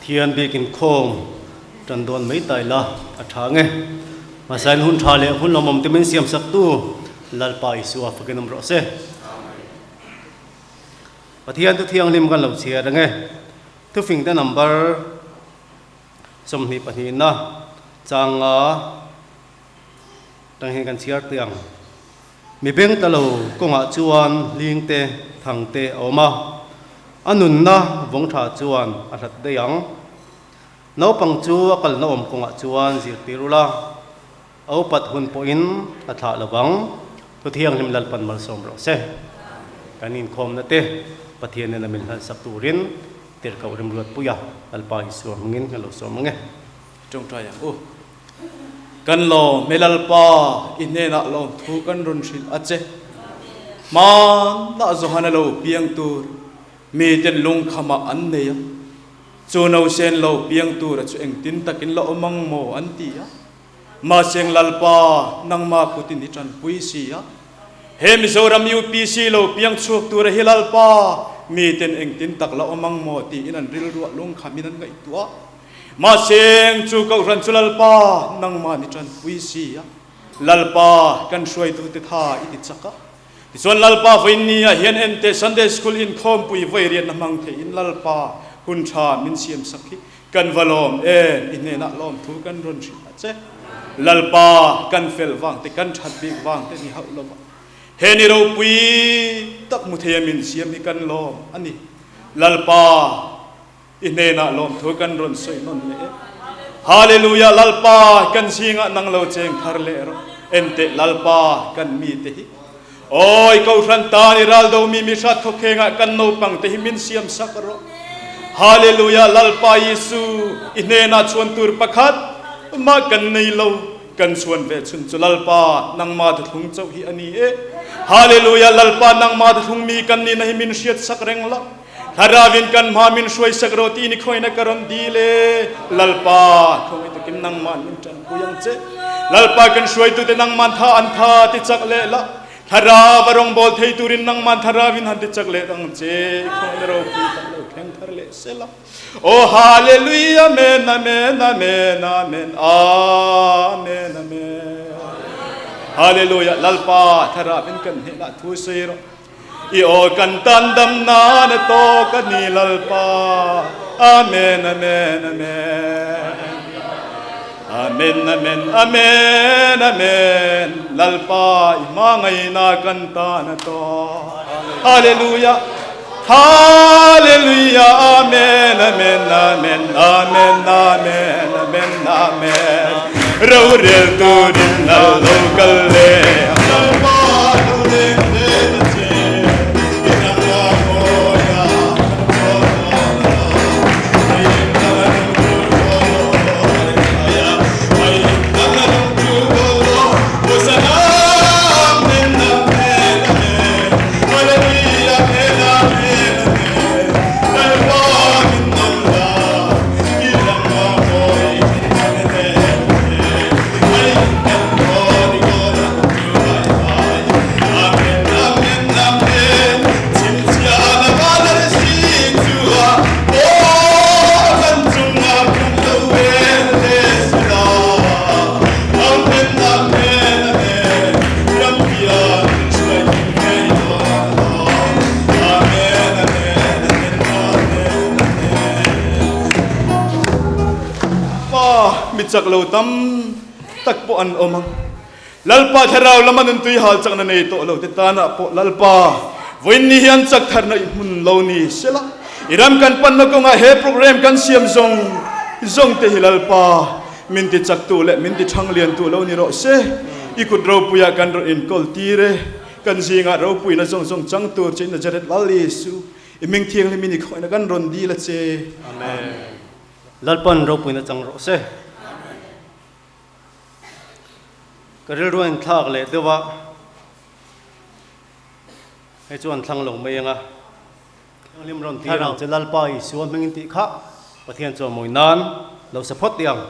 Pathian biak inkhawm tan dawn mai ta ila a tha nge. Mahse hun tha leh hun lawmawm te min siam sak tu Lalpa Isua fakin awm rawh se. Pathian thu thianghlim kan lo chhiar ange. Thufing te number 22 na changa tang hian kan chhiar teh ang. Mi beng ta lo kawngah chuan hling te, thang te a awm a, a nunna vawng tha chuan a hlat daih ang. Naupang chu a kalna awm kawngah chuan zirtir ula, a upat hun pawhin a thlah lo vang. Thu Thianghlim Lalpan malsawm rawh se. Kan inkhawmna te Pathian nena min hlansak turin tirhkoh remruatpui a, Lalpa Isua hmangin ka lo sawm ang e. Tawngtai ang u. Kan lawm he Lalpa i hnenah lawmthu kan rawn hrilh a che. Hmanah Johana lo piang tur miten lungkhamah an nei a, chu nausen lo piang tura chu engtin takin la awm ang maw an ti a. Mahseng Lalpa nangmah kutin i tanpui si a, he Mizoram UPC lo piang chhuak tura hi Lalpa miten engtin tak la awm ang maw tiin an rilruah lungkhamin an ngaihtuah. Mahse, chu Kohhran chu Lalpa nangmah ni tanpui si a, Lalpa kan hruaitute tha i ti chak a. Tichuan Lalpa vawiin ah hian ente Sunday School inkhawmpui vawi riatna hmang theihin Lalpa hun tha min siamsak hi kan va lawm em, i hnenah lawmthu kan rawn hrilh a che. Lalpa kan fel vang te, kan that bik vang te ni hauh lova he ni ropui tak hmu theia min siam hi kan lawm a ni. Lalpa. I hnenah lawmthu kan rawn sawi nawn leh e. Hallelujah Lalpa kan zingah nang lo cheng thar leh rawh. Enteh Lalpa kan mi te hi. Awi Kohhran tan i ral do mi mi hrat khawkhengah kan naupang te hi min siam sak rawh. Hallelujah Lalpa Isu i hnenah chhuan tur pakhat mah kan nei lo kan chhuan ve chhun chu Lalpa nangma thuthlung chauh hi a ni e. Hallelujah Lalpa nangma thuthlung mi kan nihna hi min hriat sak reng la. Thlarauin kan hma min hruai sak rawh tih ni khawina ka rawn dil e. Lalpa khawngaih takin nangman min tanpui ang che. Lalpa kan hruaitute nangman tha an tha ti chak leh la. Thlarau a rawngbâwl thei tûrin nangman Thlarauin han ti chak leh ang che. I khawngaihna ropui tak lo thleng thar leh sela. Aw Hallelujah, Amen, Amen, Amen, Amen, Amen, Amen. Hallelujah, Lalpa Thlarauin kan hnênah thu sawi rawh. I aw kan tan dam nan a tawk a ni Lalpa. Amen, Amen, Amen. Amen, Amen, Amen, Amen. Lalpa i hmangaihna kan tan a tawk. Hallelujah. Hallelujah. Amen, Amen, Amen, Amen, Amen, Amen, Amen. Rorel turin lal lo kal leh ang. Lalpa lo leng hle ta che, i ranga mawia kan chawl dawn a lo. Hei in dang a nung tur kawl aw, Hallelujah. Hei in dang a nung tur kawl aw, Hosanna, Amen, Amen, Amen. Hallelujah, Amen, Amen, Amen. Lalpa min nawn la, i ranga mawi min han leng che. Hei kan thaw ni kawl ang chu vai vai. Amen, Amen, Amen. Chhimchhiahna van arsi chu a aw kan chungah kan lo vel hle si la. Amen, Amen, Amen. Rampian min hruai him ngei dawn a lawm. Amen, Amen, Amen, Amen, Amen. Pa mi chak lo tam tak pawh an awm ang. Lalpa thlarau lama nuntui hal chakna nei tawh lo te tanah pawh Lalpa vawiin ni hian chak tharna i hmun lo ni sela. I ram kan panna kawngah he program kan siam zawng zawng te hi Lalpa min ti chaktu leh min ti thang liantu lo ni rawh se. I kut ropuiah kan rawn inkawl tir e. Kan zingah ropuina zawng zawng chang tur che Nazareth Lal Isu i hming thianghlim in i khawihna kan rawn dil a che. Amen. Lalpan ropuina chang rawh se. Ka rilru a inthlak leh deuh a, hei chu an thlang lo mai ang a. Thianghlim rawn tir ang che Lalpa Isua hmingin tih kha Pathian chuan mawi nan lo sa phawt tih ang.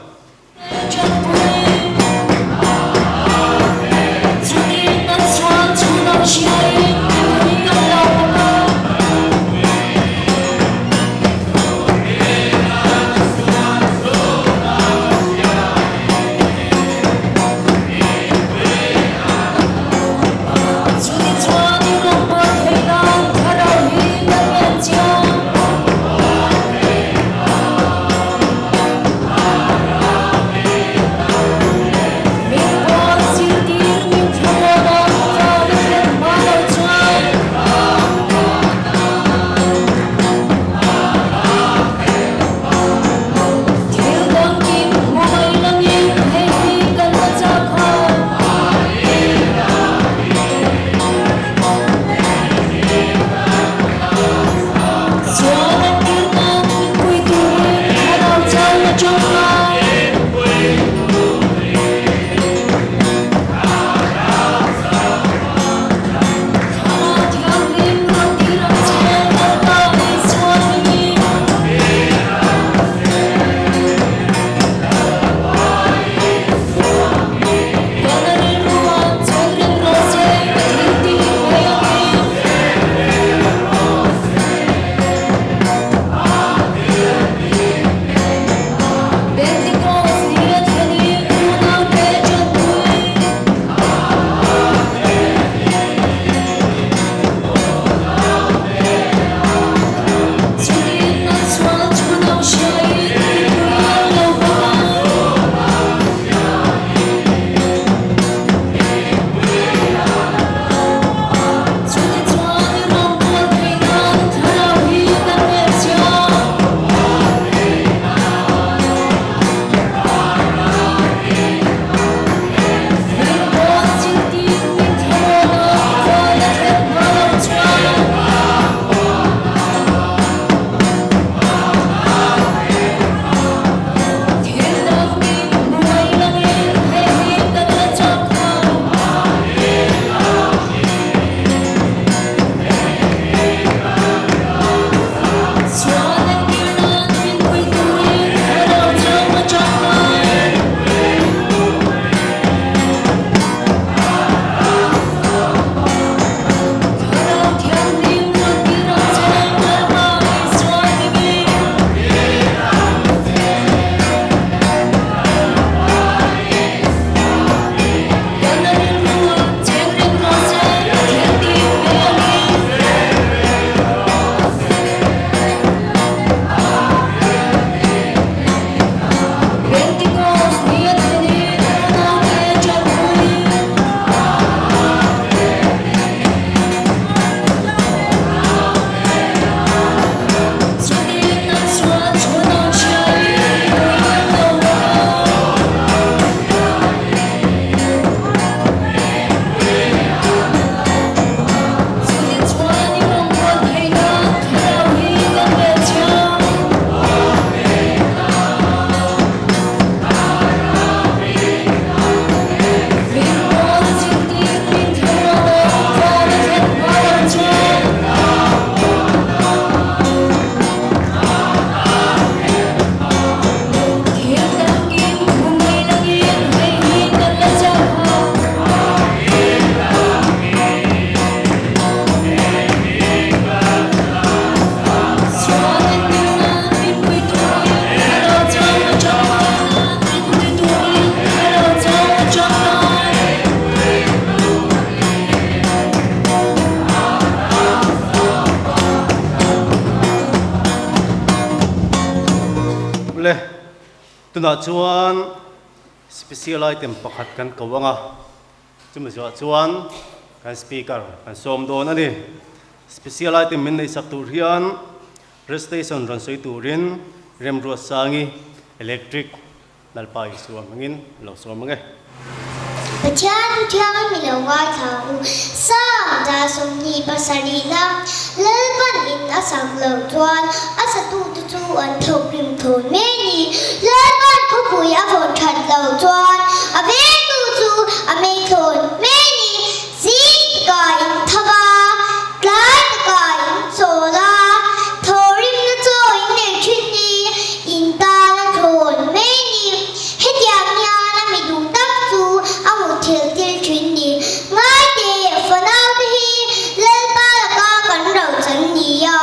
Tunah chuan special item pakhat kan ko ang a, chumi zuah chuan kan speaker kan sawm dawn a ni. Special item min neihsak tur hian recitation rawn sawi turin Remruatsangi Electric Lalpa Isua hmangin lo sawm ang e. Pathian thu thiangin mi lo ngaithla u. Psalm 27na, Lalpan in a sak loh chuan a satute chu an thawk rim thawn mai a ni. Lalpan khawpui a vawn that loh chuan a vengtu chu a mei thawn mai a ni. Zing tikah in tho va, tlai takah in chawl a, thawhrimna chaw in nei thin hi in tan a thawn mai a ni. Hetiang hian a mi duh tak chu a hmuh thil tir thin ni. Ngaite, fanaute hi Lalpa laka kan rauchan ni a,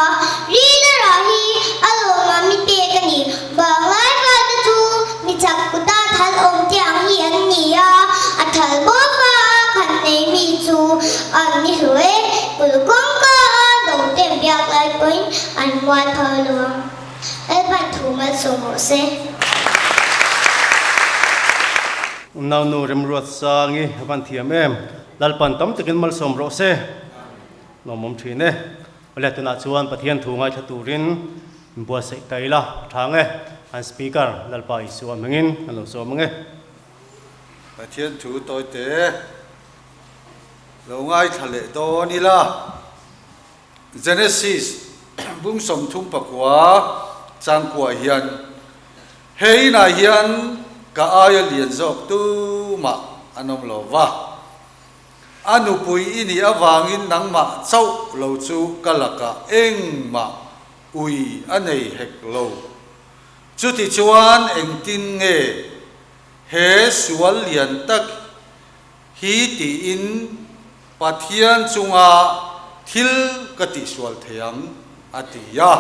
Rina rah hi a lawma mi pek a ni. Vanglai fate chu mi chak kuta thal awm te ang hi an ni a, a thal bawk fa a khan nei mi chu an ni hlu e, kul kawngka a do te biak lai pawhin an mual pho lo ang. Lalpan thu malsawm rawh se. Unau nu Remruatsangi a van thiam em. Lalpan tam takin malsawm rawh se. Lawmawm thin e. Awle tunah chuan Pathian thu ngaithla turin inbuatsaih ta ila a tha ang e. An Speaker Lalpa Isua hmingin an lo sawm ang e. Pathian thu tawite lo ngaithla leh dawn ila. Genesis bung 39 changkuah hian he inah hian ka aia lian zawk tumah an awm lo va. A nupui i nih avangin nangmah chauh lo chu ka lakah engmah ui a nei hek lo. Chutichuan engtin nge he sual lian tak hi tiin Pathian chunga thil ka tihsual thei ang? a ti a.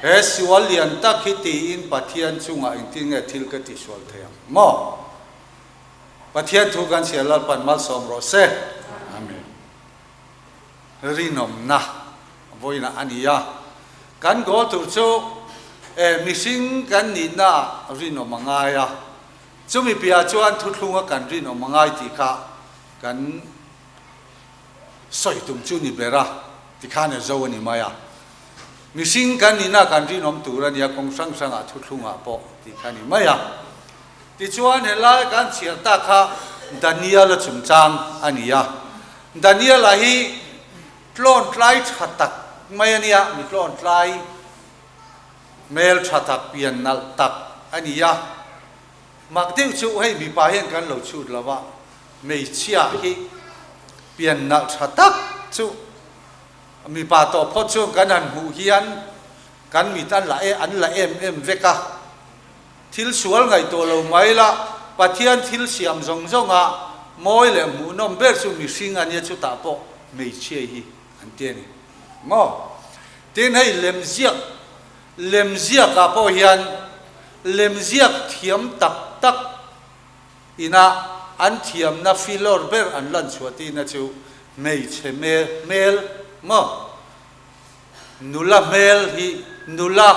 He sual lian tak hi tiin Pathian chungah engtin nge thil ka tihsual thei ang maw? Pathian thu kan chhiar Lalpan malsawm rawh se. Amen. Rinawmna vawiinah a ni a. Kan goal tur chu e mihring kan nihna ah rinawm a ngai a. Chumi piah chuan thuthlunga kan rinawm a ngai tih kha kan sawi tum chu ni ber a, tikhan e zo a ni mai a. Mihring kan nihna kan rinawm tur a nia kawng hrang hrangah thuthlungah pawh tih kha a ni mai a. Tichuan helai kan chhiar tak kha Daniel-a chungchang a ni a. Daniel-a hi tlawn tlai tha tak mai a nia, mi tlawn tlai hmel tha tak, pian nalh tak a ni a. Mak deuh chu hei mipa hian kan lo chhut lo va, hmeichhia hi pian nalh tha tak chu mipa tawh phawt chuan kan han hmuh hian kan mit an la an la em em vek a. Thil sual ngaihtuah lo mai la, Pathian thil siam zawng zawnga mawi leh hmuhnawm ber chu mihring a nia chutah pawh hmeichhia hi an ti a ni maw? Tin hei lemziak, lemziakah pawh hian lemziak thiam tak tak ina an thiamna filawr ber an lan chhuah tihna chu hmeichhe hmel maw? Nula hmel hi nula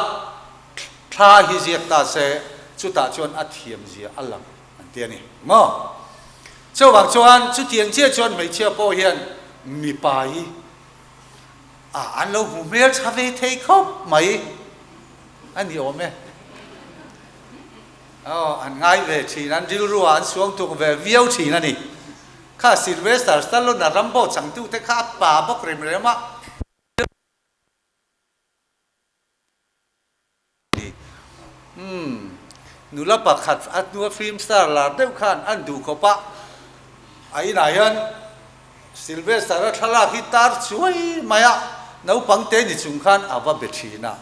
thla hi ziak ta se chutah chuan a thiam zia a lang an ti a ni maw? Chuvang chuan chutiang chiah chuan hmeichhia pawh hian mipa hi a an lo hmu hmel tha ve thei khawp mai a ni awm e. Aw an ngai ve thin, an rilru ah an suang tuk ve viau thin a ni. Kha Sylvester Stallone a Rambo changtute kha a pa bawk rem rem a. Umm nula pakhat a hnua film star lar deuh khan an duh khawp a, a inah hian Sylvester a thlalak hi tar chuai mai a, naupang te ni chung khan a va be thin a,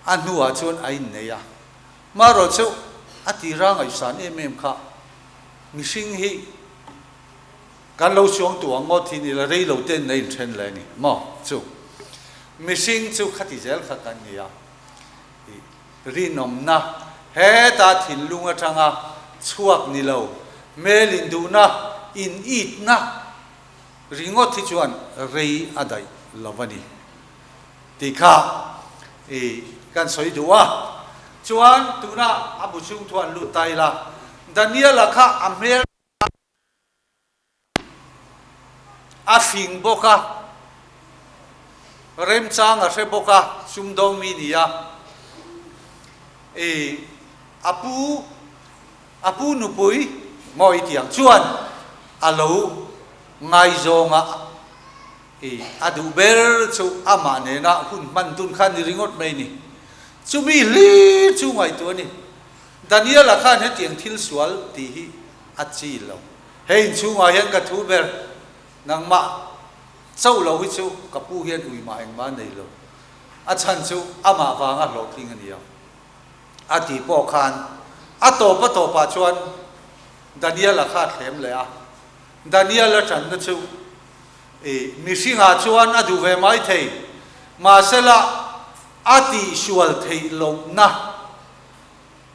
a hnuah chuan a innei a. Marawh chu a tira ngaihsan em em kha mihring hi Kan lo chuang tu ang ngawt hi ni la rei lo ten na inthen leh a ni maw chu mihring chu khati zel kha kan ni a i rinawmna heta thinlung atanga chhuak ni lo hmel induhna in itna ringawt hi chuan rei a daih lo a ni tih kha i kan sawi duh a. Chuan tunah a bu chhung thu an lut ta ila, Daniel-a kha a hmel a fing bawk a, remchang a hre bawk a, sumdawng mi ni a, i a pu a pu nupui maw i tih ang chuan a lo ngaizawng a, i a duh ber chu amah nena hun hman dun kha ni ringawt mai ni. Chumi hlir chu ngaihtuah a ni. Daniel-a khan hetiang thil sual tih hi a chi lo. Hei inchhungah hian ka thu ber, nangmah chauh lo hi chu ka pu hian ui mah engmah a nei lo. A chhan chu amah vanga hlawhtling a ni ang. A tih pawh khan a tawp a tawpah chuan Daniel-a kha a thlem leh a. Daniel-a tanna chu i mihringah chuan a duh ve mai thei, mahsela a tihsual theih lohna,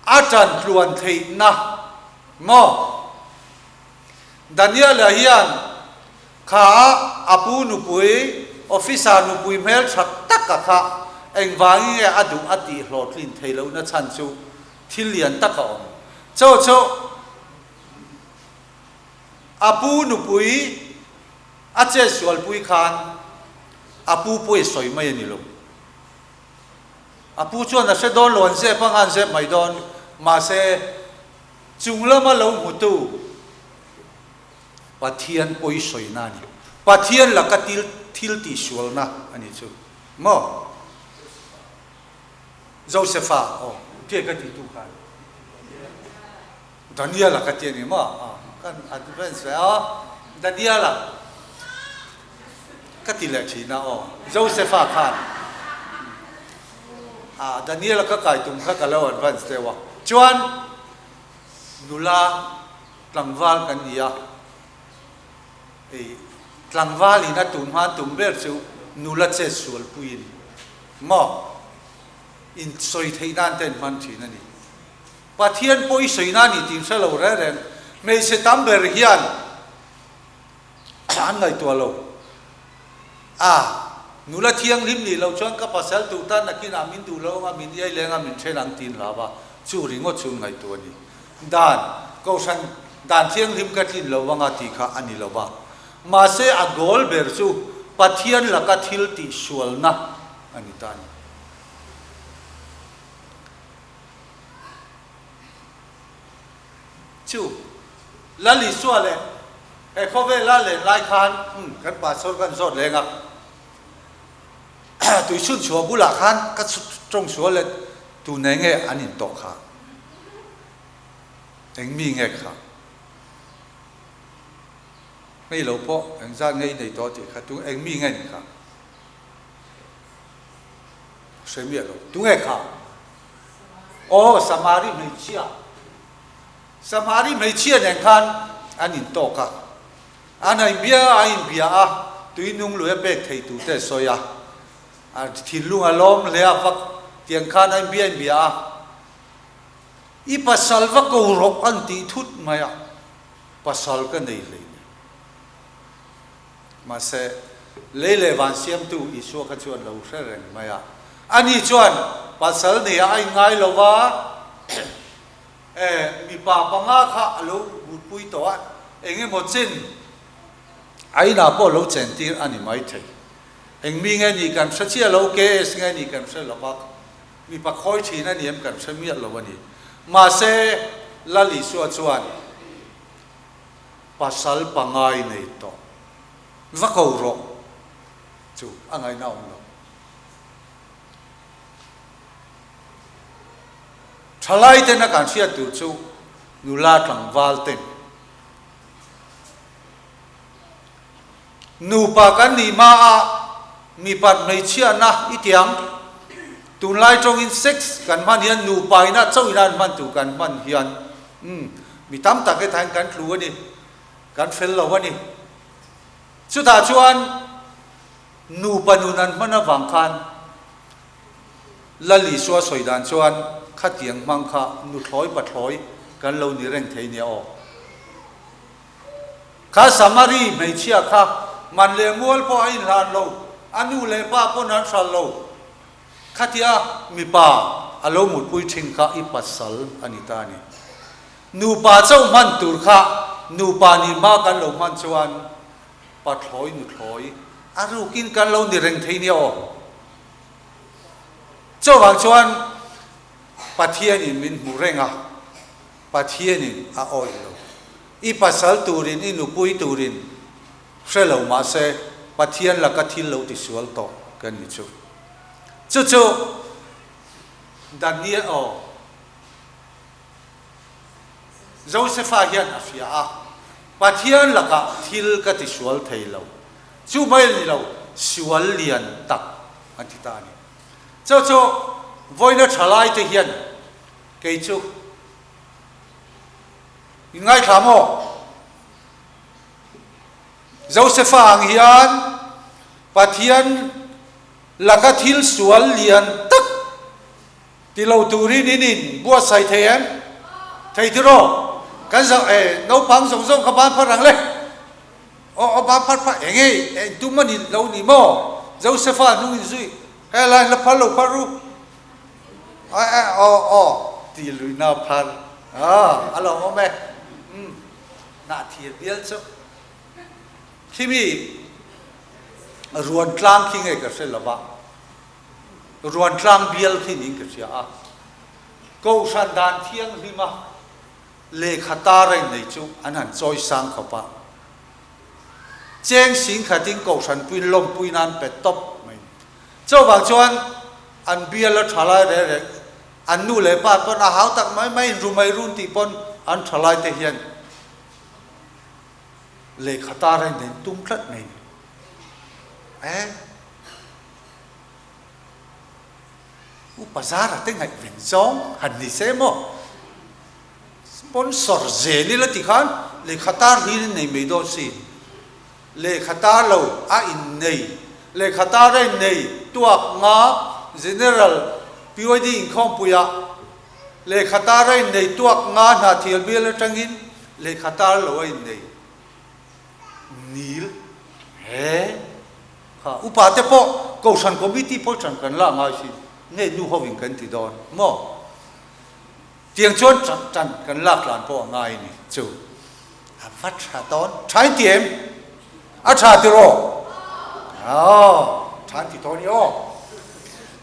a tan tluan theihna maw? Daniel-a hian kha a pu nupui, officer nupui hmel tha taka kha engvangin nge a duh a tih hlawhtlin theih lohna chhan chu thil lian tak a awm. Chaw chu a pu nupui a chetsualpui khan a pu pawi sawi mai a ni lo. A pu chuan a hre dawn lo, an zep anga an zep mai dawn. Mahse, chung lama lo hmutu Pathian pawisawina a ni. Pathian laka til thil tihsualna a ni chu maw? Josefa, aw, tia ka tihtu khan Daniel-a ka ti a ni maw? Aw, kan advance ve a, Daniel-a. Ka ti leh thin a aw. Josefa khan ah Daniela ka kai tum kha ka lo advance deuh a. Chuan nula tlangval kan ni a, ei tlangval in a tum hman tum ber chu nula chet sual puiin maw in sawi theih nan te an hman thin a ni. Pathian pawh i sawi na ni tih hre lo reng reng hmeichhe tam ber hian An ngaihtuah lo. A, nula thianghlim nih loh chuan ka pasal tur tan nakinah min duh lo anga min iai leng a min then ang tiin hlau a, chu ringawt chu an ngaihtuah a ni. Dan, Kohhran dan thianghlim ka tlin lo anga tih kha a ni lo va. Mahse a goal ber chu Pathian laka thil tihsualna a ni ta a ni. Chu Lal Isua leh he khawvela len lai khan kan pastor kan zawt leng a, tuichhun chhuah bulah khan ka tawng sual leh tu nei nge an intawh kha? Eng mi nge kha? Hmei lo pawh engzat nge i nei tawh tih kha tu eng mi nge ni kha? Hre miah lo. Tu nge kha? Aw, Samari hmeichhia. Samari hmeichhia nen khan an intawk a. An inbia a, an inbia a, tui nung lui a pek thei tur te a sawi a. A thinlung a lawm hle a, vak tiang khan a inbia a inbia a. I pasal va ko rawh an tih thut mai a, pasal ka nei hlei nen. Mahse, lei leh van siamtu Isua kha chuan lo hre reng mai a. Ani chuan pasal neih a inngai lo va, e, mipa panga kha a lo mutpui tawh a, eng emaw chin a inah pawh lo chentir a ni mai thei. Eng mi nge nih kan hre chiah lo, KS nge nih kan hre lo va, mipa khawi thin a ni em kan hre miah lo a ni. Mahse, Lal Isua chuan Pasal pangai nei tawh va ko rawh chu a ngaihna awm lo. Thalai ten a kan hriat tur chu nula tlangval ten nupa kan nih hma a mipat hmeichhiahna i tiang tunlai tawngin sex kan hman hian nupa ina chauh ina an hman tur kan hman hian Umm, mi tam tak hetah hian kan tlu a ni, kan fel lo a ni. Chutah chuan nupa nun an hman avang khan Lal Isua sawi dan chuan khatiang hmang kha nuthlawi pathlawi kan lo ni reng thei nia aw. Kha Samari hmeichhia kha man leh mual pawh a inhlan lo, a nu leh pa pawn an hral lo. Khatia mipa. a lo mutpui thin kha i pasal a ni ta a ni. Nupa chauh hman tur kha nupa ni hma kan lo hman chuan pathlawi nuthlawi a rukin kan lo ni reng thei nia aw. Chuvang chuan Pathianin min hmu reng a, Pathianin a awih lo. I pasal turin i nupui turin hre lo mahse Pathian laka thil lo tisual tawh kan ni chu. Chu chu Daniel aw. Josefa hian a hria a, Pathian lakah thil ka tisual thei lo. Chu mai ni lo, sual lian tak a ti ta a ni. Chu chu vawiina thalai te hian kei chu in ngaithla maw? Josefa ang hian Pathian laka thil sual lian tak Ti lo turin in in buatsaih thei em? Thei tiraw? Kan zo e, naupang zawng zawng kha ban phar ang le. Aw aw ban phar phar eng nge eng tum a ni lo ni maw? Josefa hnung in zui he lai la phar lo phar ru. Aw aw aw ti lui na phar a a lo awm e. Umm nah thir bial chu khimi ruan tlang khi nge ka hre lo va. Ruantlang bial khi niin ka hria a, Kohhran dan thianghlima lehkha tar a innei chu an han chawi sang khawp a, cheng sing khatin Kohhran puin lawmpui nan pe tawp mai. Chuvang chuan an bial a tha lai reng reng, an nu leh pa pawn a hau tak mai mai in ru mai run tih pawn an tha lai te hian lehkha tar a innei tum tlat mai ni. Eh. Upa Zara te ngaihven zawng han ni se maw? Sponsor zel ila ti khan lehkha tar hlir in nei mai dawn si. Lehkha tar lo a in nei, lehkha tar a in nei tuak nga General PYD inkhawmpuiah lehkha tar a in nei tuak nga hna thial bial atangin lehkha tar lo a in nei nil he. Kha upa te pawh Kohhran Committee pawh ṭan kan la ngai si, nge nu ho in kan ti dawn maw? Tiang chuan ṭan kan lak tlan pawh a ngai ni chu. A va ṭha dawn, ṭha in ti em? A ṭha tiraw? Aw, ṭha in ti dawn i aw.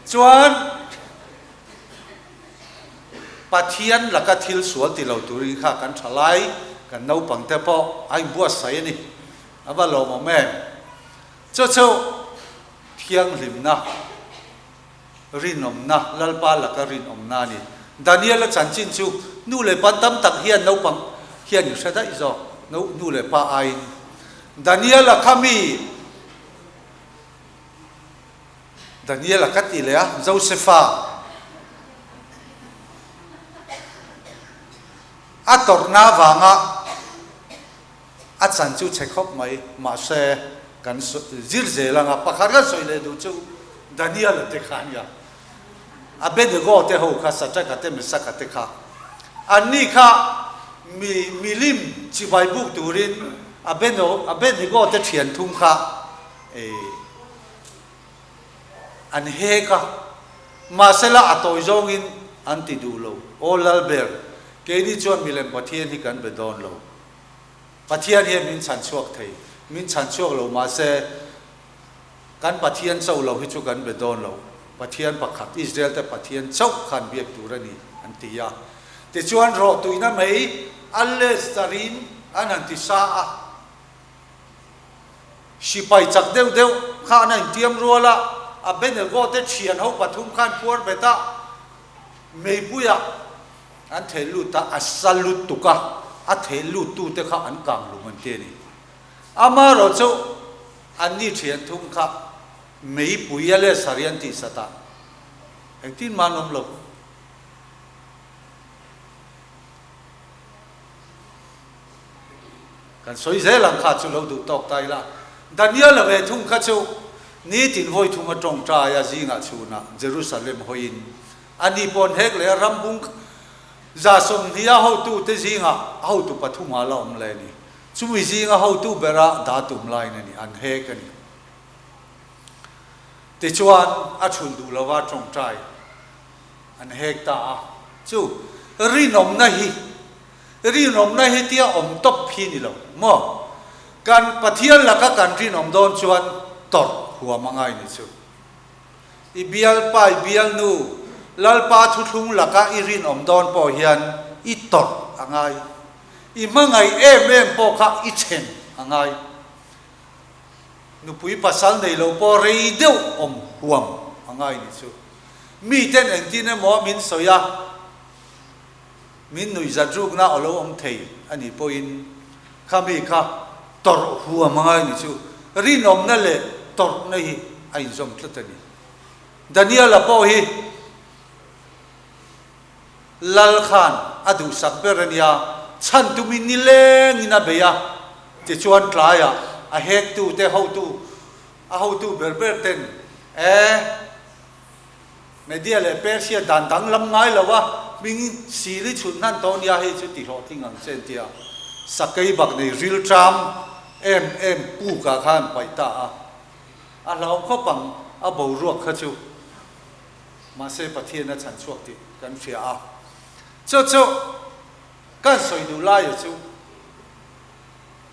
Chuan Pathian laka thil sual ti lo turin kha kan ṭha lai, kan naupang te pawh a inbuatsaih a ni. A va lawmawm em? Chu chu thianghlimna, rinawmna, Lalpa laka rinawmna a ni. Daniela chanchin chu nu leh pa tam tak hian naupang hian in hre daih zawk, nu leh pa aiin. Daniela kha mi, Daniela ka ti leh a, Josefa a tawrhna avanga A chan chu chhe khawp mai, mahse kan zir zel anga pakhat kan sawi leh duh chu Daniel-a te kha ania. Abednego te ho kha, Sadraka te Mesaka te kha, anni kha mi milim chibai buk turin Abednego te thian thum kha an hek a, mahsela a tawi zawngin an ti duh lo. Aw Lalber, keini chuan milem Pathian hi kan be dawn lo. Pathian hian min chhan chhuak thei, min chhan chhuak lo mahse kan Pathian chauh lo hi chu kan be dawn lo, Pathian pakhat, Israel te Pathian chauh khan biak tur a ni an ti a. Tichuan rawhtuina mai a les tarin an han ti sa a, sipai chak deuh deuh kha an intiam rual a, Abednego te thian ho pathum khan phuar bet a, meipuiah An theh lut a, a sa lutuk a, a theh lut tu te kha an kang lung an ti a ni. Amaherawh chu an ni thian thum kha meipui a leh sari an tih sat a, engtin mah an awm lo. Kan sawi zel ang kha chu lo duh tawk ta ila. Daniel-a ve thung kha chu nitin vawi thung a tawngtai a zingah chhunah Jerusalem hawiin A ni pawn hek leh a ram bung 120 a hotute zingah a hotu pathum ah la awm leh a ni. Chumi zinga hotu bera dah tum laiin a ni, an hek a ni. Tichuan, a chhun duh lova tawngtai. An hek ta a. Chu rinawmna hi, rinawmna hi tia awm tawp hi ni lo maw? Kan Pathian laka kan rinawm dawn chuan tawrh huam a ngai ni chu. I bialpa, i bialnu, Lalpa thuthlung laka i rinawm dawn pawh hian i tawrh a ngai. I hmangaih em em pawh kha i then a ngai. Nupui pasal nei lo pawh rei deuh awm huam a ngai ni chu. Miten engtin emaw min sawi a, min nuihzat rukna a lo awm thei a nih pawhin kha mi kha tawrh huam a ngai ni chu. Rinawmna leh tawrhna hi a inzawm tlat a ni. Daniel-a pawh hi Lal khan a duhsak ber a nia, chhan tumin nilengin a bei a, tichuan tlaiah a hektute hotu, a hotu ber ber ten, E, Media leh Persia dan danglam ngai lo a, hming sil i chhun hnan tawh nia, hei chu ti hlawhtling ang che an ti a, sakei bak nei rilṭam em em pukah khan paih ta a, a hlauhawm khawp ang a boruak kha chu. Mahse Pathian a chhan chhuak tih kan hria a. Chu chu kan sawi duh laia chu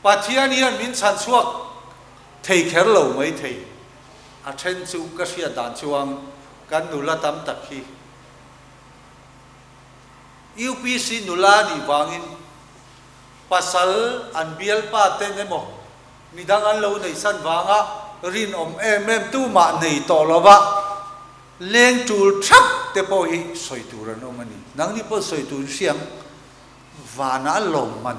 Pathian hian min chhan chhuak thei kher lo mai thei. A then chu ka hriat dan chuang kan nula tam tak hi UPC nula nih vangin pasal an bialpa ten emaw Midang an lo neihsan vanga rinawm em em tumah nei tawh lova leng tul thap te pawh hi sawi tur an awm a ni. Nangni pawh sawi tur in hriang vana lawm man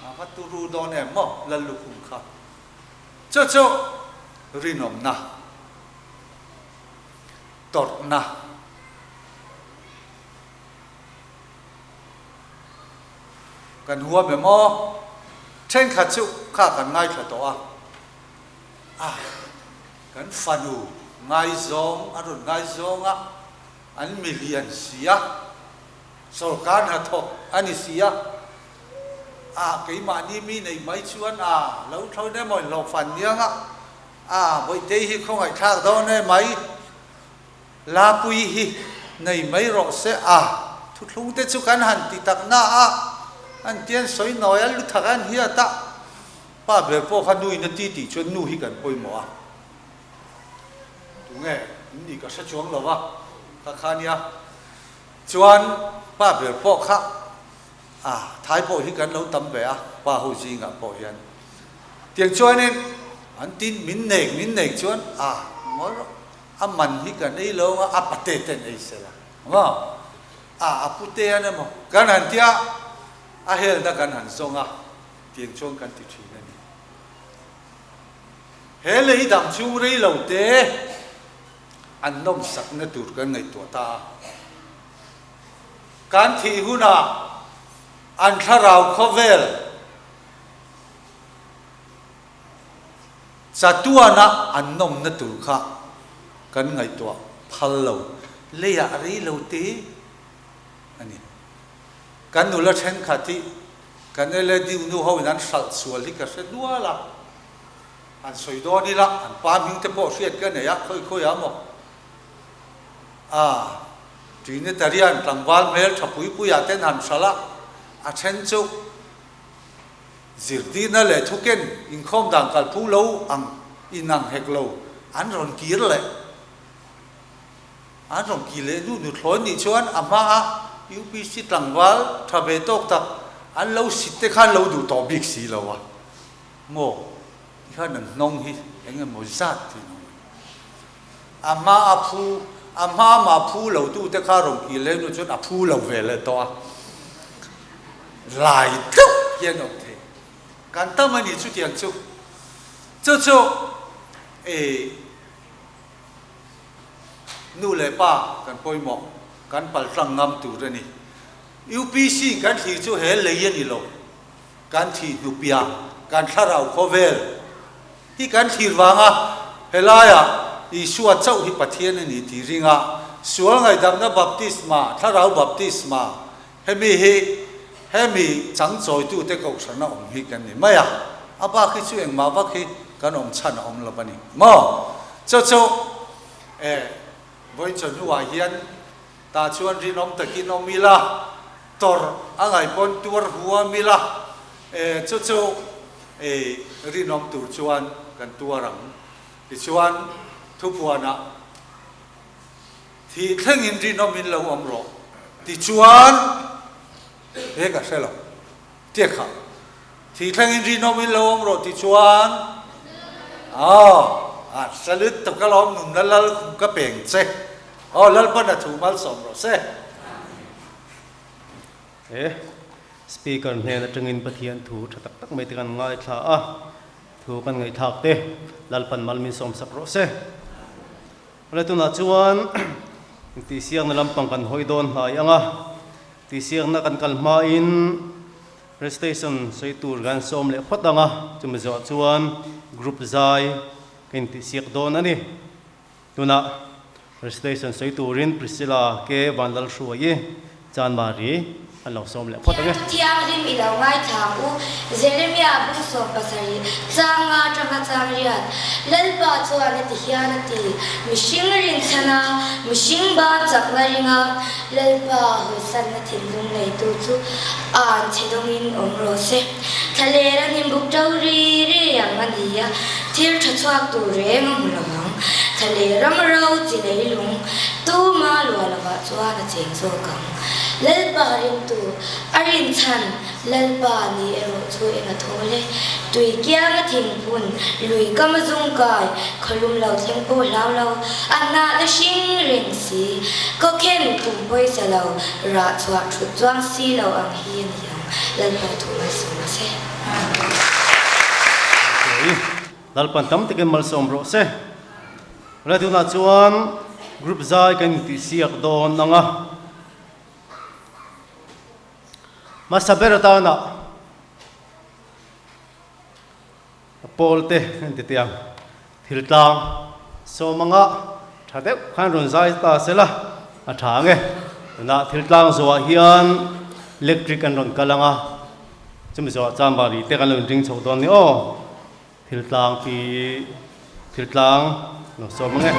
a va turu dawn em maw Lallukhum kha. Chu chu rinawmna, tawrhna. Kan huam em aw? Thenkhat chu kha kan ngaithla tawh a, ah, kan fanu ngaizawng a rawn ngaizawng a, an milian si a, sawrkar hnathawk a ni si a, ah, keimahni mi neih mai chuan ah, lo thlawn emaw inhlawhfan niang a, ah, Bawihtei hi khawngaihthlak dawn e mai. Lapui hi nei mai rawh se a, thuthlung te chu kan han ti tak na a, an tian sawi nawi a, lu thak an hiat a, pa ber pawh kha nu in a ti tih chuan nu hi kan pawimawh a, tunge in nih ka hre chuang lo va, kha kha nia, chuan pa ber pawh kha a thai pawh hi kan lo tam ve a, pa ho zingah pawh hian tiang chuanin an tin min nek min nek chuan a ngawi rawh. A man hi kan ei lo anga a pate ten ei se la maw? A a pute an emaw kan han tia a helna kan han zawng a tiang chuan kan ti thin a ni. He lei dang chhung rei lo te an nawmsakna tur kan ngaihtuah ta a. Kan thih hunah an thlarau khawvel Chatuana an nawmna tur kha kan ngaihtuah phal lo, leiah rei lo te a ni. Kan nula thenkhat hi kan LADU nu ho in an hralh sual hi ka hre nual a, an sawi dawn ila an pa hming te pawh hriat ka nei a, khawi khawi ah maw? Ah, Trinitarian tlangval hmel tha pui pui ah ten han hralh a, a then chu Zirtirna leh thuken inkhawm dan kalphung lo ang inang hek lo an rawn kir leh. An rawn kir leh hnu nuthlawi nih chuan a hmaa UPC tlangval tha ve tawk tak an lo sit te khan lo duh tawh bik si lo a maw tikhan an hnawng hi eng emaw zat thin awm a ni. A hma a phu a hma mah phu lo tu te kha rawn kir leh hnu chuan a phu lo ve leh tawh a. Lai deuh hian awm thei. Kan tam a ni chutiang chu. Chu chu e nu leh pa kan pawimawh, kan paltlang ngam tur a ni. UPC kan thlir chu he lei a ni lo. Kan thih hnupia kan thlarau khawvel hi kan thlir vanga helaiah Isua chauh hi Pathian a ni tih ringa sual ngaihdamna baptisma, thlarau baptisma, Hemi hi hemi changchawitute kohhrana awm hi kan ni mai a, a bak hi chu engmah vak hi kan awm chhan a awm lo a ni maw? Chu chu e vawiin chawhnuah hian. Tah chuan rinawm takin awm ila, tawrh a ngaih pawn tuar huam ila, e, chu chu e, rinawm tur chuan kan tuar ang. Tichuan, thupuanah thih thlengin rinawmin lo awm rawh. Tichuan, he ka hre lo, tia kha, thih thlengin rinawmin lo awm rawh tichuan, aw, a hre lutuk alawm nunna lal khum ka peng che. Aw, Lalpan a thu malsawm rawh se. He Speaker hnen atangin Pathian thu tha tak tak mai te kan ngaithla a, thu kan ngaihthlak te Lalpan mal min sawmsak rawh se. Awle tunah chuan tihsiakna lampang kan hawi dawn hnai ang a, tihsiakna kan kal hmain recitation sawi tur kan sawm leh phawt ang a, chumi zawhah chuan group zai ka intihsiak dawn a ni. Tunah recitation sawi turin Priscilla ke Vanlalhruaii Chanmari an lo sawm leh phawt ang e. Thiam thianghlim i lo ngaithla ang u, Jeremia bung 70, chang nga atanga chang riat. Lalpa chuan a ti hian a ti, Mihring rinchhana, mihring ban chakna ringa Lalpa hawisanna thinlung neitu chu an chhe dawngin awm rawh se. Thlaler a hnimbuk ṭo ri ri ang a ni a, thil ṭha chhuak tur reng a hmu lo ang. Thlaler ram ro chi leilung tuma luah lovah chuan a cheng zawk ang. Lalpa ringtu a rinchhan Lalpa ni erawh chu eng a thawl e. Tui kianga thingphun, lui kam a zung kai, khawlum lo thleng pawh hlau lo, a hnahna hring reng si, khawkhen kum pawisa lo rah chhuah thut chuang si lo ang hi a ni ang. Lalpa thu malsawm rawh se. Okay. Lalpan tam takin malsawm rawh se. Rai tunah chuan group zai kan intihsiak dawn ang a. Hmasa ber atana pawl te an ti teh ang. Thil tlang sawm anga tha deuh khan rawn zai ta sela a tha ang e. Tunah thil tlang zawhah hian electric an rawn kal ang a, chumi zawhah chuan bari te kan lo inring chho dawn ni aw. Thil tlang pi thil tlang lo sawm ang e.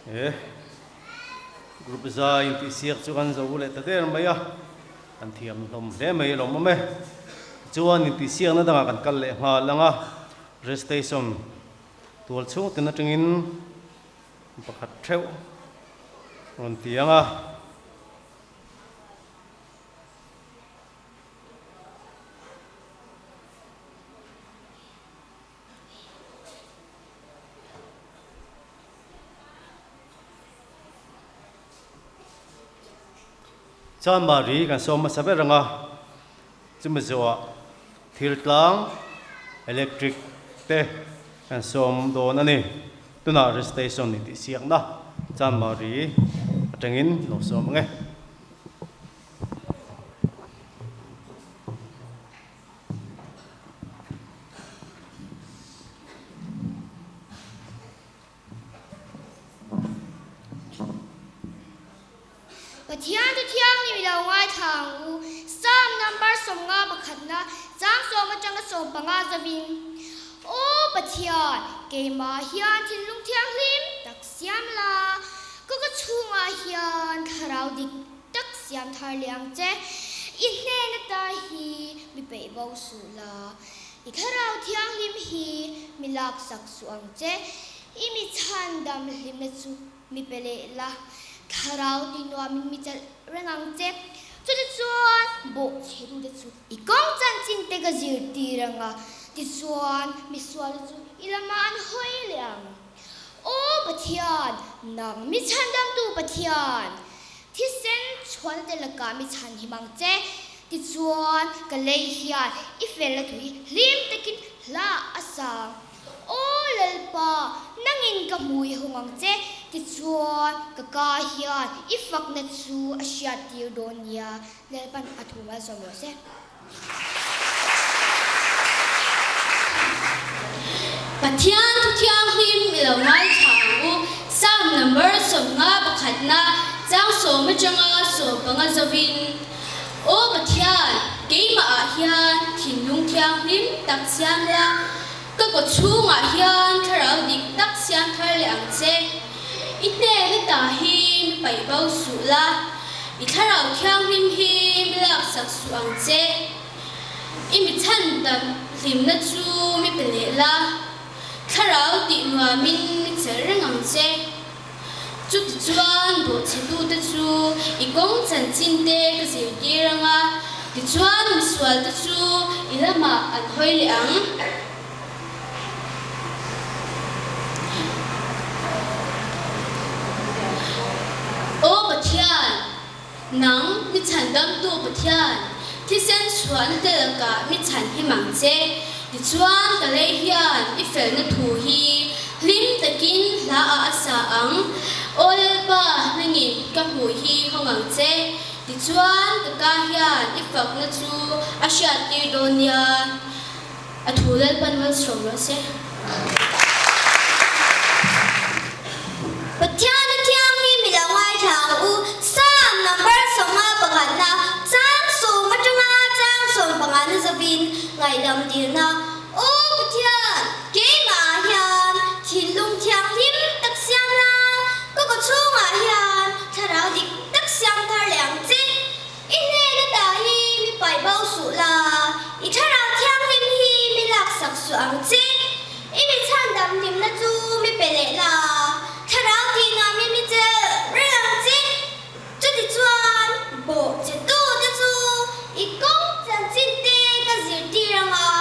He group zai intihsiak chu kan zo leh ta der mai a, kan thiam hlawm hle mai a lawm awm e. Tichuan intihsiakna dangah kan kal leh nghal ang a, rest station tual chhung tin atangin pakhat theuh rawn ti ang a. Chanmari kan sawm hmasa ber ang a, chumi zawhah thil tlang, electric, te kan sawm dawn a ni. Tunah registration ni tih siakna Chanmari atangin lo sawm ang e. Pathian chu thianghlim i lo ngaithla ang u. Psalm number 50 pakhatna chang sawm atanga 15 zavin, Aw Pathian, keimah hian thinlung thianghlim tak siam la, ka ka chhungah hian thlarau dik tak siam thar leh ang che. I hnen ata hi mi peih bo suh la, i thlarau thianghlim hi mi laksak suh ang che. I mi chhandam hlimna chu mi pe leh la, thlarau ti nuamin mi chalh reng ang che. Chutichuan bawhchhetute chu i kawng chanchin te ka zirtir ang a, tichuan misualte chu i lamah an hawi leh ang. Aw Pathian, nang mi chhandamtu Pathian, thisen chhuahna te lakah mi chhanhim ang che. Tichuan, ka lei hian i felna thu hi hlim takin hla a sang. Aw Lalpa, nangin ka hmui hawng ang che. Tichuan, ka ka hian i fakna chu a hriattir dawn nia. Lalpan a thu malsawm rawh se. Pathian thu thianghlim i lo ngaithla ang u. Psalm number 50 pakhatna chang sawm atanga 15 zovin, Aw Pathian, keimahah hian thinlung thianghlim tak siam la, ka kaw chhungah hian thlarau dik tak siam thar leh ang che. I hnen ata hi mi paih bo suh la, i thlarau thianghlim hi mi laksak suh ang che. I mi chhan tam hlimna chu mi pe leh la, thlarau tih nuamin mi chelh reng ang che. Chutichuan bawhchhetute chu i kawng chanchinte ka zirtir ang a, tichuan misualte chu i lamah an hawi leh ang. Aw Pathian, nang mi chhandamtu Pathian, thisen chhuahna te lakah mi chhan him ang che. Tichuan ka lei hian i felna thu hi hlim takin hla ah a sa ang. Aw Lalpa, nangin ka hmuh hi hawng ang che. Tichuan ka ka hian i fakna chu a hriattir dawn nia. A thu Lalpan malsawm rawh se. Pathian a thianghlim i lo ngaithla ang u. Psalm number 51 na chang sawm atanga chang 15 na zavin ngaihdam dilna, Aw Pathian, keimah hian thinlung thianghlim tak siam la, ka kawchhungah hian thlarau dik tak siam thar leh ang che. I hnen ata hi mi paih bo suh la, i thlarau thianghlim hi mi laksak suh ang che. I mi chhandam hlimna chu mi pe leh la, thlarau tih nuamin mi chelh reng ang che. Chutichuan, bawh che tute chu i kawng chanchin te ka zirtir ang a,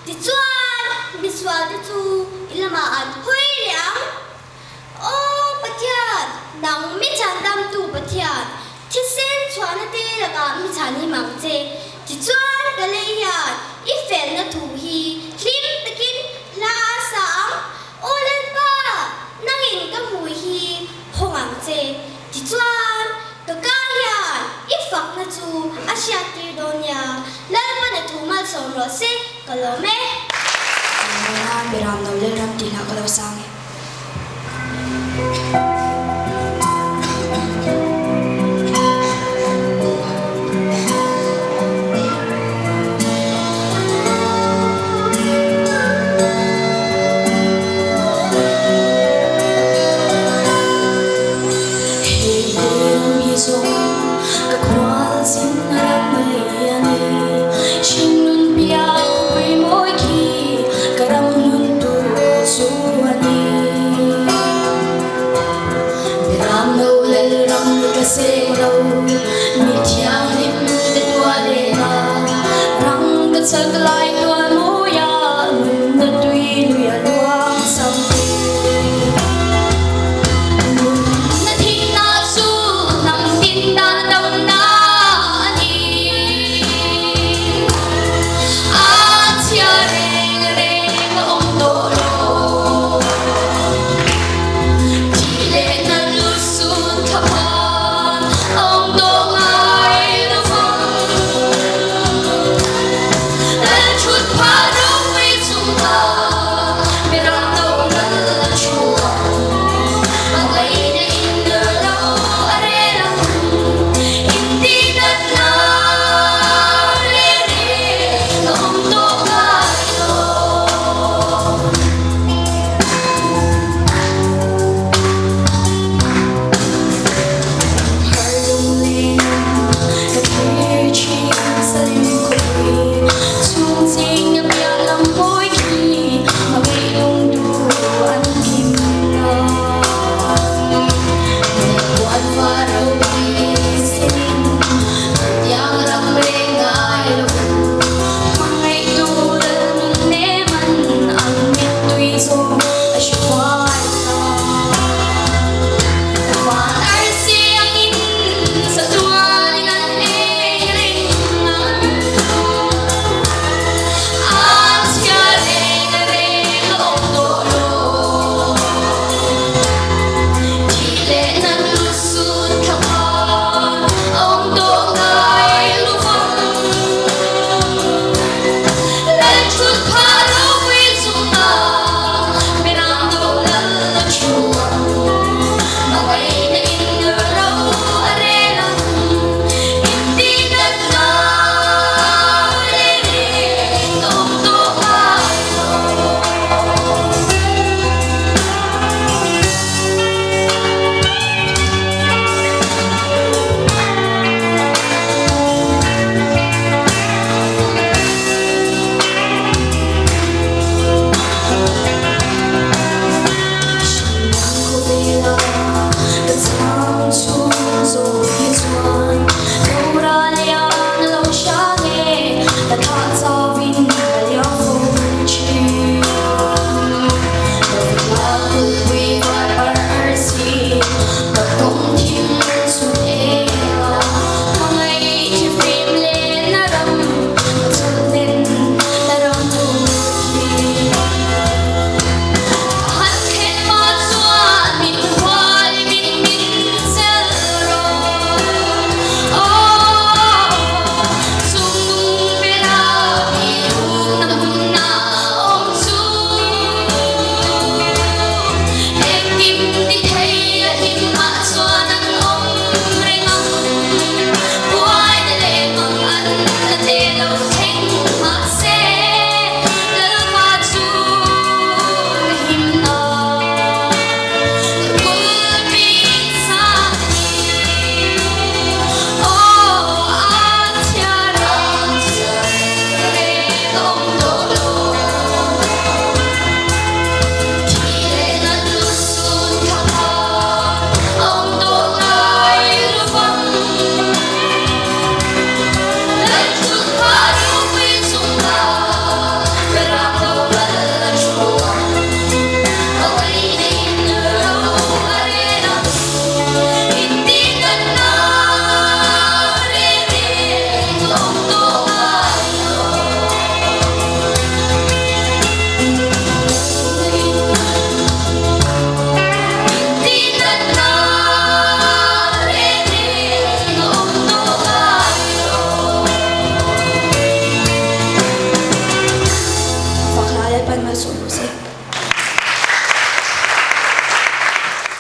tichuan misualte chu i lamah an hawi leh ang. Aw Pathian, nang mi chhandamtu Pathian, thisen chhuahna te lakah mi chhan him ang che. Tichuan ka lei hian i felna thu hi hlim takin hla a sa ang. Aw Lalpa, nangin ka hmui hi hawng ang che. Tichuan ka ka hian i fakna chu a hriattir dawn nia. Lalpana thu malsawm rawh se, ka lawm e. Nana Beram no Lalram tih hlah ka lo sang e. seng lo Mi thianghlim te tuah leh a Rang ka chak lai tual mawi a Nunna tui lui a luang cham e Nunna thihna chu hnam tin dan damna a ni A chhia reng reng a awm tawh lo Thih leh nat lut sun thla phan a awm tawh ngai lo vang. Lal thut phah ropui chungah mirang no lal a thu ang. A ngaihna in ro a rel ang. Intihnatna reng reng a awm tawh ngai lo.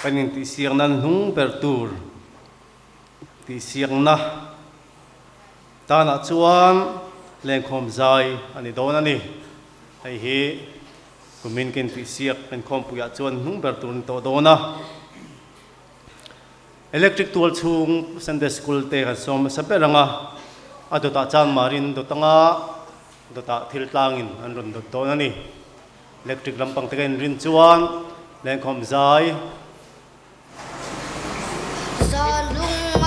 Kan intihsiakna hnung ber tur tihsiakna tanah chuan lengkhawm zai a ni dawn a ni. Hei hi kumin ka intihsiak inkhawmpuiah chuan hnung ber tur a ni tawh dawn a. Electric tual chhung Sunday School te kan sawm hmasa ber ang a, a dawtah chan marin dawt anga dawtah thil tlangin an rawn dawt dawn a ni. Electric lampang te ka inrin chuan lengkhawm zai. Zan lung.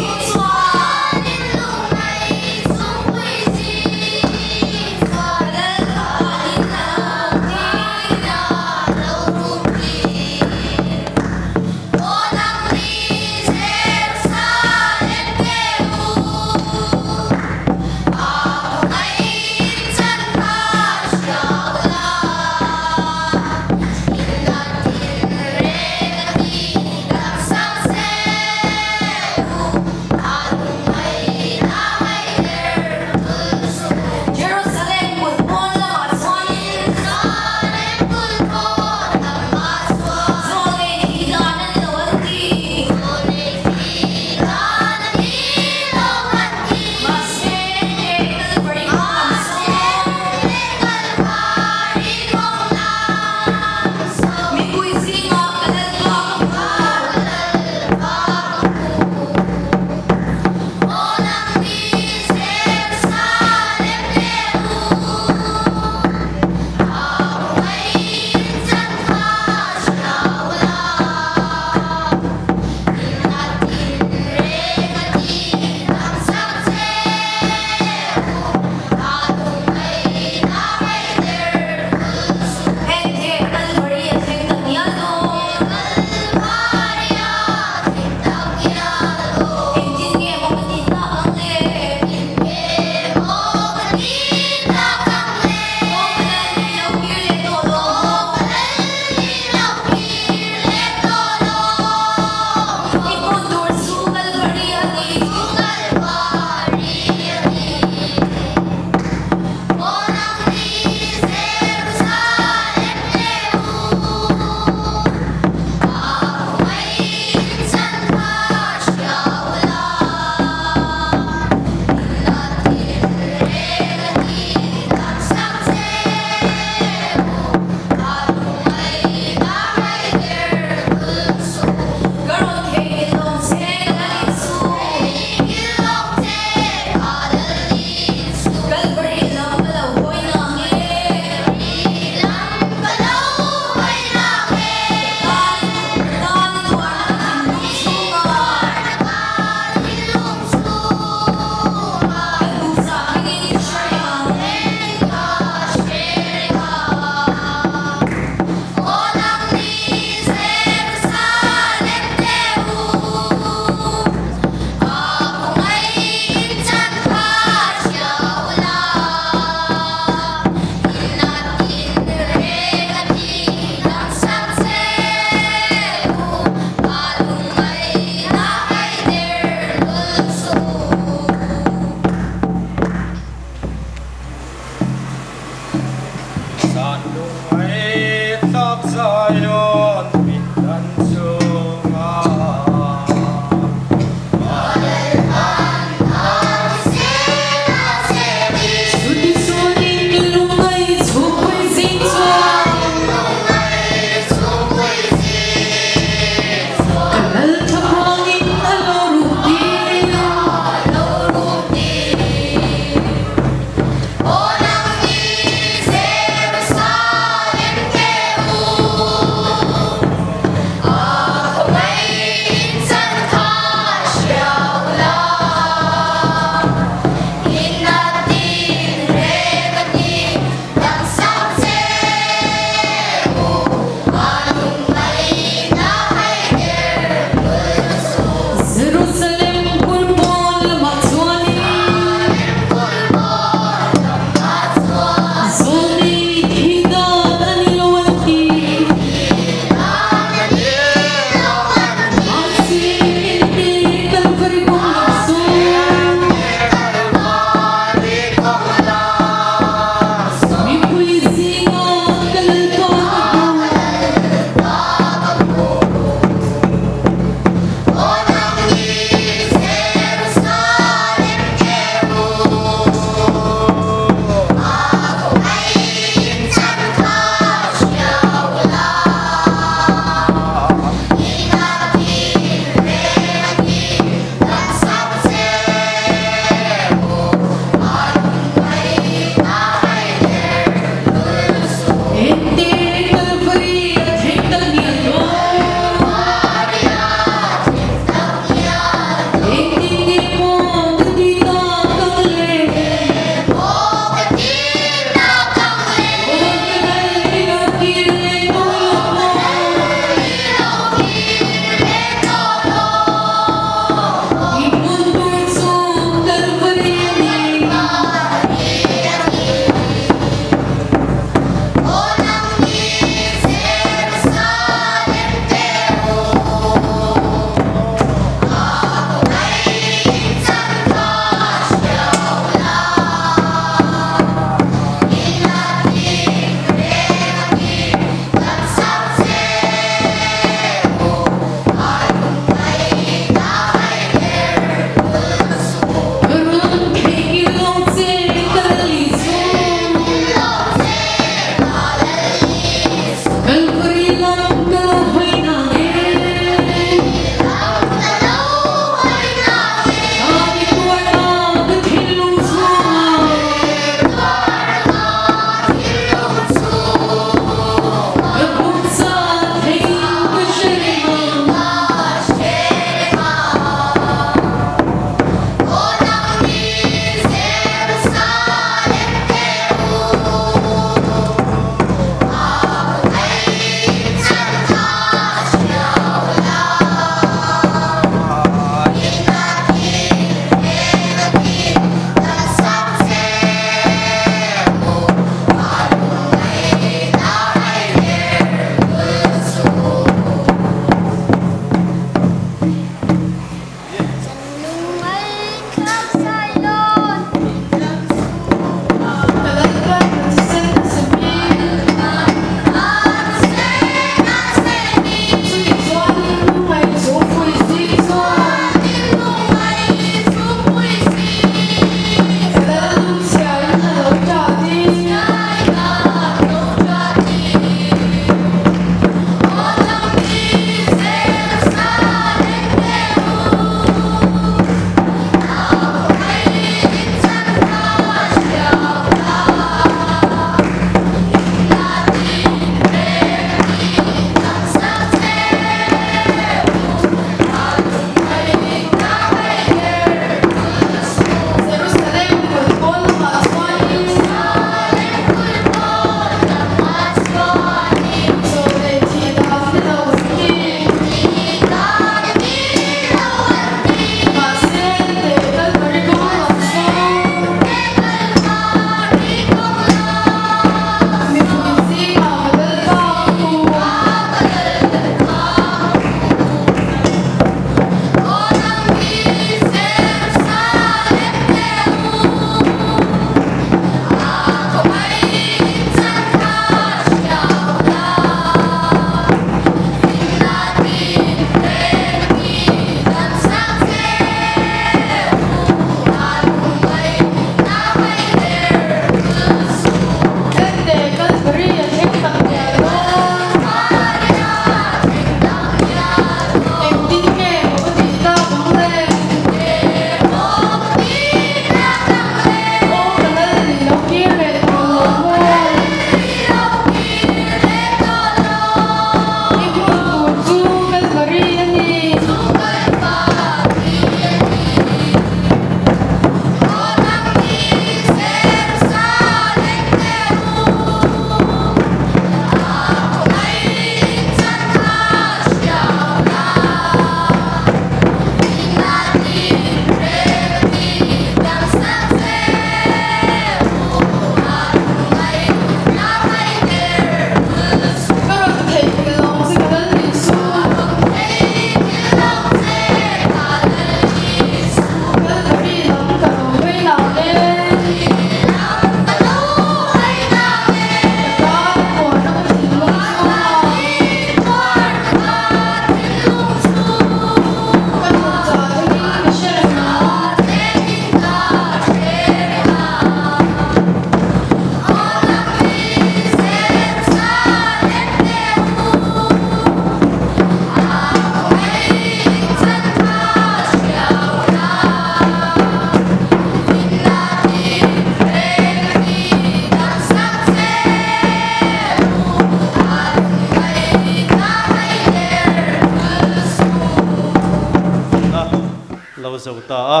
zo ta a,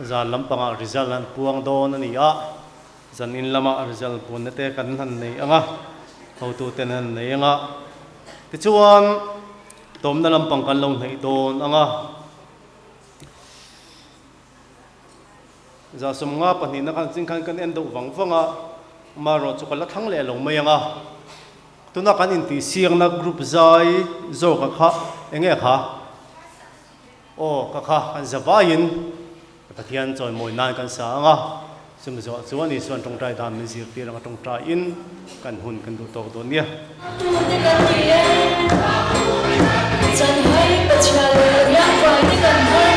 zan lampangah result an puang dawn a ni a, zan in lama result puanna te kan han nei ang a, hotuten an nei ang a, tichuan tawmna lampang kan lo hnaih dawn ang a. 150 pahnihna khan ching khan kan en deuh vang vang a, amaherawh chu ka la thlang leh lo mai ang a. Tuna kan intihsiakna group zai zawka kha eng nge kha? Aw ka kha kan za vaiin Pathian chawimawi nan kan sa ang a, chumi zawh chuan Isuan tawngtai dan min zirtir anga tawngtaiin kan hun kan duh tawk dawn nia. Tute kan ni e, chanhai pachhia leh riahvai te kan har.